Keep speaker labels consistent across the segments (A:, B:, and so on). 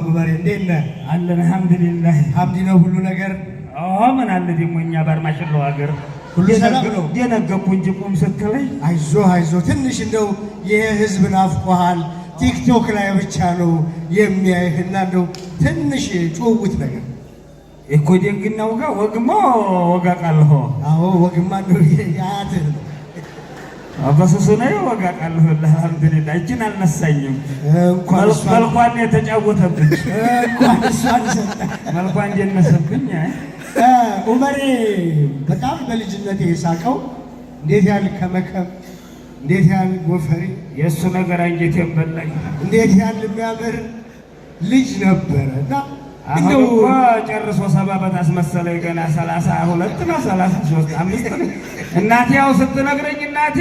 A: ኡመሬ፣ እንዴት ነህ?
B: አለን አልሐምዱሊላህ።
A: ሀምዲ ነው ሁሉ ነገር።
B: አዎ፣ ምን አለ ደግሞ እኛ ባርማጭለው ሀገር
A: ሁሉ ሰላም ነው።
B: ደነገጥኩ እንጂ ቁም ስትለኝ።
A: አይዞህ አይዞህ፣ ትንሽ እንደው ይህ ህዝብ ናፍቆሃል። ቲክቶክ ላይ ብቻ ነው የሚያይህና እንደው ትንሽ ጭውውት ነገር።
B: እኮ ደግናው ጋር ወግማ ወጋቃለሁ።
A: አዎ፣ ወግማ እንደው የአያትህ ነው።
B: በስሱ ነው ወጋቃለሁ። አልሐምዱሊላህ እጅን አልነሳኝም።
A: እንኳን እሷን
B: መልኳን የተጫወተብኝ።
A: እንኳን እሷን ሰጠህ።
B: መልኳን እንደነሰብኝ።
A: ኡመሬ በጣም በልጅነት የሳቀው እንዴት ያህል ከመከም፣ እንዴት ያህል ጎፈሬ፣
B: የእሱ ነገር አንጀቴን በላኝ።
A: እንዴት ያህል የሚያምር ልጅ ነበረ እና
B: አሁን
A: እንደው
B: እኮ ጨርሶ 70 ዓመት አስመሰለኝ። ገና 32 ነው፣ 33 አምስት ነው። እናቴ ያው ስትነግረኝ እናቴ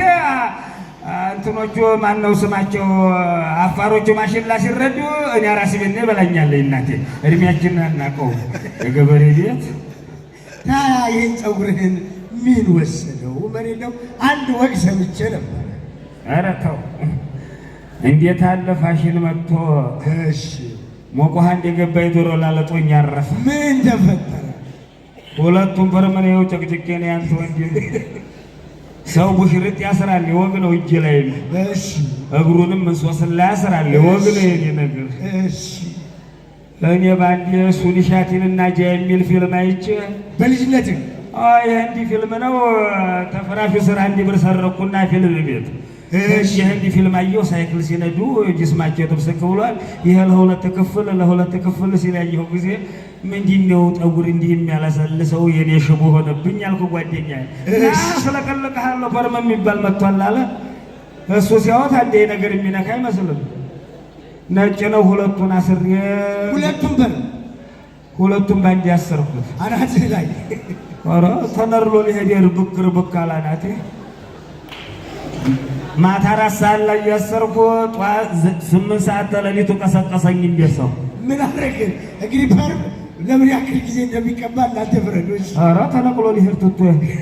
B: እንትኖቹ ማነው ስማቸው አፋሮቹ ማሽላ ሲረዱ እኔ አራስ ቤት ነኝ በላኛለች እናቴ። እድሜያችንን አናውቀውም። የገበሬ ቤት።
A: ታዲያ ይህን ፀጉርህን ምን ወሰደው? ኡመሬ እንደው አንድ ወግ ሰምቼ ነበረ።
B: ኧረ ተው፣ እንዴት አለ ፋሽን መጥቶ ሞቆሃ እንደገባ የዶሮ ላለጦኝ አረፈ።
A: ምን ተፈጠረ?
B: ሁለቱም በርመኔው ጨቅጭቄ ነው ያንተ ወንድም። ሰው ቡሽርጥ ያስራል፣ ወግ ነው እጅ ላይ፣ እግሩንም እንሶስላ ያስራል፣ ወግ ነው የኔ ነገር። እኔ ባንዴ ሱኒሻቲንና ጃ የሚል ፊልም አይቼ
A: በልጅነትህ?
B: አይ የህንዲ ፊልም ነው። ተፈራሹ ስራ 1 ብር ሰረኩና ፊልም ቤት የህንዲ ፊልም አየሁ። ሳይክል ሲነዱ ጅስማቸው ጥብስክ ብሏል። ይሄ ለሁለት ክፍል ለሁለት ክፍል ሲል ያየሁ ጊዜ ምንድን ነው ጠጉር እንዲህ የሚያለሰልሰው የኔ ሽቦ ሆነብኝ አልኩ። ጓደኛ ስለቀልቅሃለሁ perm የሚባል መጥቷል አለ። እሱ ሲያወት አንዴ ነገር የሚነካ አይመስልም። ነጭ ነው። ሁለቱን አስሬ
A: ሁለቱም በር
B: ሁለቱም ባንድ ያሰርኩት።
A: አናትህ ላይ?
B: ኧረ ተነርሎ ሊሄድ ርብክ ርብክ አለ አናቴ። ማታ 4 ሰዓት ላይ ያሰርኩ ጠዋት 8 ሰዓት ተሌሊቱ ቀሰቀሰኝ። እንደ ሰው።
A: ምን አደረግህ? እንግዲህ perm ለምን ያክል ጊዜ እንደሚቀባ እናንተ ፍረዱ። እሺ።
B: ኧረ ተነቅሎ ሊሄድ ትቶ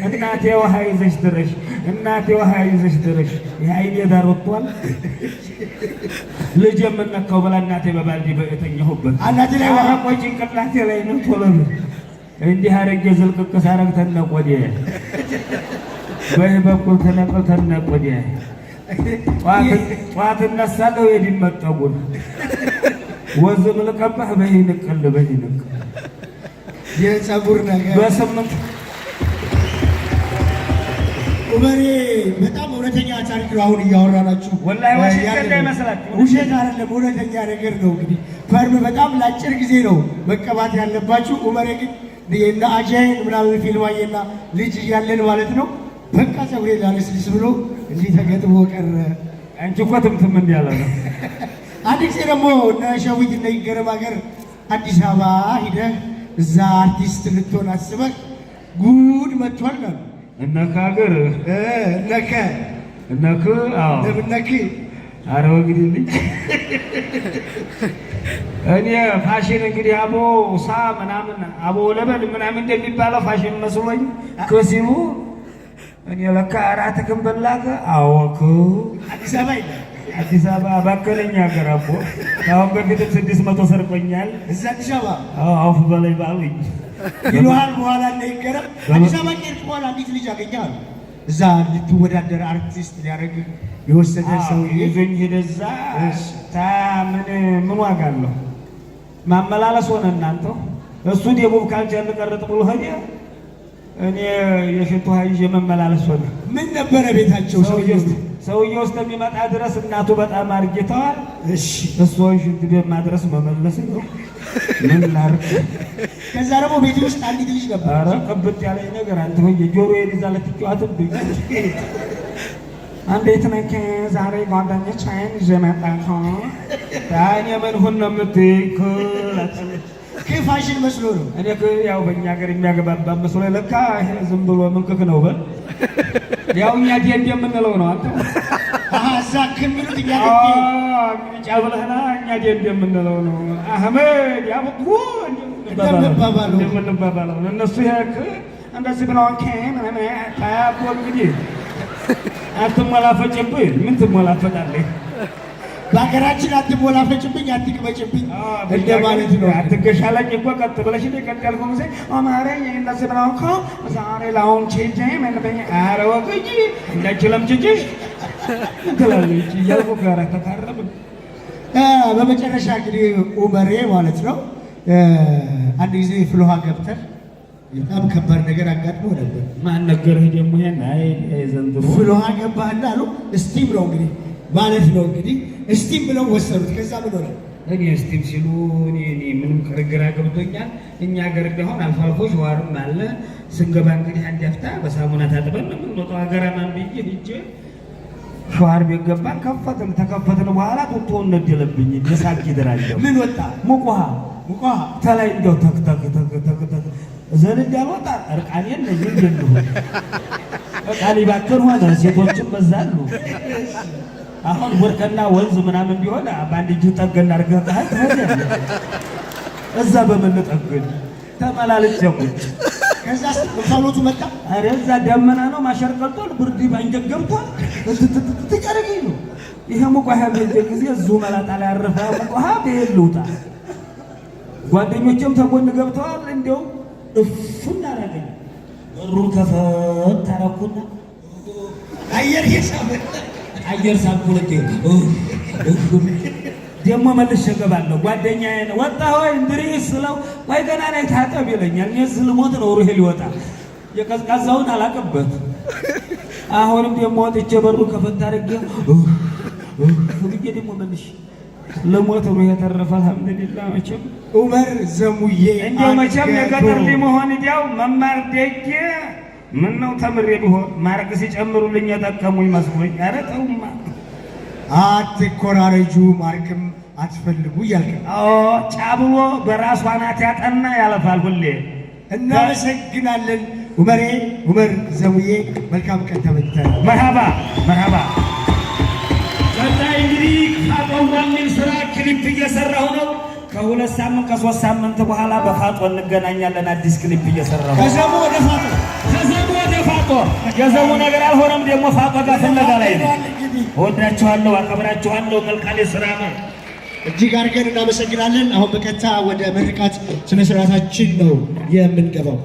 B: እናቴ ውሃ ይዘሽ ድረሽ፣ እናቴ ውሃ ይዘሽ ድረሽ፣ የአይኔ ዳር ወጥቷል። ልጅ የምነካው ብላ እናቴ በባልዲ የተኛሁበት
A: አናቴ ላይ ውሃ?
B: ኧረ ቆይ ጭንቅላቴ ላይ ነው፣ ቶሎ በል። እንዲህ አድርጌ ዝልቅቅ ሳረግ ተነቆዴ በይህ በኩል ተነቅል ተነቆዴ። ጠዋት እነሳለሁ የድመት ጠጉር ወዝም ልቀባህ በይህ ንቅል በይህ ንቅል።
A: የፀጉር ነገር
B: በስምንት
A: ኡመሬ በጣም እውነተኛ ታሪክ ነው። አሁን እያወራናችሁ
B: ወላሂ ውሸት
A: ያለ ነው።
B: እንዳይመስላችሁ።
A: ውሸት አይደለም፣ እውነተኛ ነገር ነው። እንግዲህ perm በጣም ለአጭር ጊዜ ነው መቀባት ያለባችሁ። ኡመሬ ግን እና አጃይን ምናምን ፊልም አየና ልጅ እያለን ማለት ነው በቃ ፀጉሬ ላለስልስ ብሎ እንዲህ ተገጥሞ ቀረ።
B: አንቺ እኮ ትምትም እንዲያለ ነው።
A: አንድ ጊዜ ደግሞ እነ ሸዊት እነ ይገረም ሀገር አዲስ አበባ ሂደህ እዛ አርቲስት ልትሆን አስበህ ጉድ መጥቷል አሉ።
B: እነከ ሀገር
A: እነከ
B: እነክ አዎ።
A: እንደምነክ።
B: አረ ወግድልኝ። እኔ ፋሽን እንግዲህ አቦ ሳ ምናምን አቦ ለበል ምናምን እንደሚባለው ፋሽን መስሎኝ ከሲሉ እኔ ለካ እራትህን በላህ? አዎ ክ
A: አዲስ አበባ የለም።
B: አዲስ አበባ ባከለኝ ሀገር አቦ አሁን በፊትም 600 ሰርቆኛል።
A: እዛ አዲስ አበባ?
B: አዎ፣ አውፍ በላይ ባሉኝ።
A: ይሉሃል። በኋላ እነ ይገረም አዲስ አበባ ከሄድክ በኋላ አንዲት ልጅ አገኘሃል። እዛ ልትወዳደር አርቲስት ሊያደርግ የወሰደ ሰውዬ
B: ይዞኝ ሄደ እዛ። ታ ምን ምን ዋጋ አለው ማመላለስ ሆነ እናንተው። እሱ ደቡብ culture ልቀርጥ ብሎ ሄደ። እኔ የሽንት ውሃ ይዤ መመላለስ ሆነ።
A: ምን ነበረ ቤታቸው ሰውዬው?
B: ሰውዬው እስከሚመጣ ድረስ እናቱ በጣም አርጅተዋል። እሱ ሽንት ቤት ማድረስ መመለስ ነው። ምን ላድርግ?
A: ከዛ ደግሞ ቤት ውስጥ አንዲት ልጅ ነበር።
B: ኧረ ቅብጥ ያለኝ ነገር አንተ ሆዬ ጆሮዬን ይዛ ልትጫወትብኝ። እንዴት ነህ? ዛሬ ጓደኞቼን ይዤ መጣሁ። እኔ ምን ሁን ነው የምትይኝ?
A: ፋሽን መስሎ ነው።
B: እኔ ያው በእኛ ሀገር የሚያገባባ መስሎ ለካ ይሄ ዝም ብሎ ምንክክ ነው። በል ያው እኛ ዲንድ የምንለው ነው። አንተ
A: አሀ እዛ ከሚሉት እኛ
B: ጫ ብለህና እኛ ዲንድ የምንለው ነው። አህመድ ያቡቱ
A: እንደምንባባለው።
B: እንደምንባባለው ነው። እነሱ ይሄ እንደዚህ ብለው ታያቦ እንግዲህ አትሞላፈጭብኝ። ምን ትሞላፈጣለህ?
A: በሀገራችን አትሞላፈጭብኝ፣ አትቅበጭብኝ እንደማለት ነው።
B: አትገሻለኝ እኮ ቀጥ ብለሽ ቀጥ ያልኩ ጊዜ አማረኝ እንደዚህ ብለው እኮ ዛሬ ላሁን ቼንጄ መንበኝ ኧረ ወግጂ እንዳንቺ ለምጭጭሽ ትላለች እያልኩ ጋር ተካረብን።
A: በመጨረሻ እንግዲህ ኡመሬ ማለት ነው አንድ ጊዜ ፍልውሃ ገብተን በጣም ከባድ ነገር አጋጥሞ ነበር።
B: ማን ነገርህ ደግሞ ይሄን? አይ ዘንድሮ
A: ፍልውሃ ገባህና አሉ steam ነው እንግዲህ ማለት ነው እንግዲህ steam ብለው ወሰዱት። ከዛ ምን ሆነ?
B: እኔ steam ሲሉ እኔ ምንም ግራ ገብቶኛል። እኛ ሀገር ቢሆን አልፎ አልፎ ሸዋርም አለ። ስንገባ እንግዲህ አንድ አፍታ በሳሙና ታጥበን ነው የምንወጣው። ሀገራማን ብዬ ሂጄ ሸዋር ቤት ገባን። ከፈትን። ተከፈትን በኋላ ቱቶውን ነደለብኝ። የሳቅ ይደራጀው
A: ምን ወጣ?
B: ሙቅ ውሃ
A: ሙቅ ውሃ
B: ተላይ እንደው ተክ ተክ ተክ ተክ ተክ ዘን እንዳልወጣ እርቃኔን ነኝ እንደንሁ በቃ ሊባክን ሆነ። ሴቶችም በዛሉ። አሁን ወርከና ወንዝ ምናምን ቢሆን በአንድ እጅ ጠገን አድርገህ ትሄዳለህ። እዛ በምን ጠግን ተመላልጬ ቁጭ።
A: ከዛ እንፋሎቱ መጣ።
B: ኧረ እዛ ደመና ነው ማሸርቀልቷል፣ ብርድ ባንጀት ገብቷል። ትጨርገኝ ነው ይሄ ሙቅ ውሃ በእንጀ ጊዜ እዚሁ መላጣ ላይ ያረፈ ሙቅ ውሃ ብሄድ ልውጣ። ጓደኞቼም ተጎን ገብተዋል። እንዲያው እፉን አደረገኝ። በሩን ከፈት አደረኩና
A: አየር እየሳበ
B: አየር ሳብኩ። ልክ ደግሞ መልሼ እገባለሁ። ጓደኛዬን ወጣ ሆይ እንድሪስ ስለው ቆይ ገና ነኝ ታጠብ ይለኛል። እኔ እዚህ ልሞት ነው ሩሄ ሊወጣ የቀዝቃዛውን አላውቅበት። አሁንም ደግሞ ወጥቼ በሩ ከፈት አድርጌ ብዬ ደግሞ መልሼ ልሞት ሩሄ ተረፈ። አልሐምዱሊላህ መቼም
A: ኡመር ዘሙዬ
B: እንዲያው መቼም የገጠር ልጅ መሆን እንዲያው መማር ደጌ ምን ነው ተምሬ ቢሆን ማርክ ሲጨምሩልኝ የጠቀሙኝ መስሎኝ። ኧረ ተውማ
A: አትኮራረጁ፣ ማርክም አትፈልጉ እያልክ ነው።
B: አዎ ጫብሎ በራሷ ናት ያጠና ያለፋል ሁሌ።
A: እናመሰግናለን ኡመሬ ኡመር ዘሙዬ፣ መልካም ቀን ተመኝተናል።
B: መርሃባ መርሃባ። ቀጣይ እንግዲህ ፋጦ የሚል ስራ ክሊፕ እየሰራሁ ነው። ከ2 ሳምንት ከ3 ሳምንት በኋላ በፋጦ እንገናኛለን። አዲስ ክሊፕ እየሰራሁ ነው።
A: ከዘሙ ወደ ፋጦ
B: ከዘሙ ወደ ፋጦ። የዘሙ ነገር አልሆነም። ደግሞ ፋጦ ጋር ፍለጋ ላይ ነው። እወዳችኋለሁ፣ አከብራችኋለሁ። መልካም የስራ ነው።
A: እጅግ አድርገን እናመሰግናለን። አሁን በቀጥታ ወደ ምርቃት ስነ ስርዓታችን ነው የምንገባው።